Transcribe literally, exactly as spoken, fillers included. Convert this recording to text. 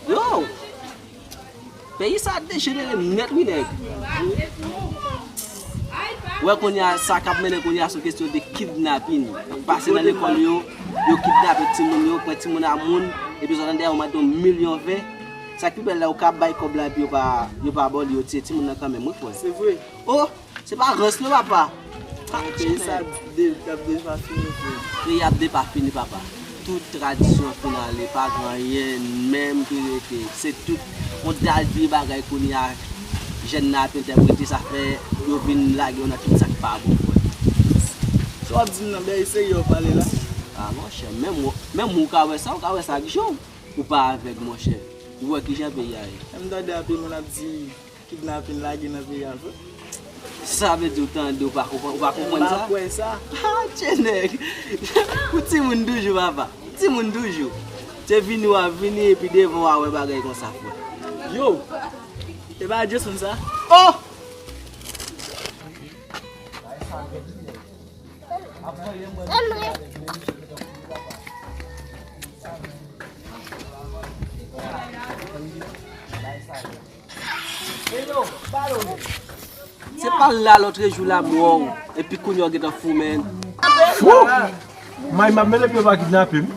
Yo! Peyi sa dejenere nèt wi nèg. Wè kounye a sa k ap mennen kounye a sou kesyon de kidnapin. Pase nan lekòl yo, yo kidnape timoun yo, pran timoun a moun, epi sot anndan yo mande yon milyon ven. Sa k pi bèl la, ou ka bay kòb la epi yo pa, yo pa ba w li, yo tiye timoun nan kanmenm wi frè. Se vre. Oh! Se pa rans non papa. Peyi sa de, ap depafini frè. Peyi ap depafini papa. Tout tradisyon fin ale, pa gen anyen menm ki rete. Se tout yon dal vye bagay kounye a jèn nan ap entèprete, sa fè yo vin lage yo nan tout sa k pa bon frè. Sa w ap di m nan, bagay serye w pale la. Ah monchè, menm ou, menm ou ka wè sa, ou ka wè sa ak je w. Ou pa avèg monchè. Ou wè kijan peyi a ye. M tande anpil moun ap di kidnapin lage nan peyi a vre. Sa vle di ou tande, ou pa konprann, ou pa konprann sa? M pa kwè sa. Ha, tchè nèg. Ou timoun toujou papa. Ou timoun toujou. Se vini w ap vini epi devan w a wè bagay konsa frè. Yo! E pa Jason sa? Oh! Se pa la lòtrejou la m wè w, epi kounye a w gentan fou menn. Wou! May m ap mele pye pa kidnape m.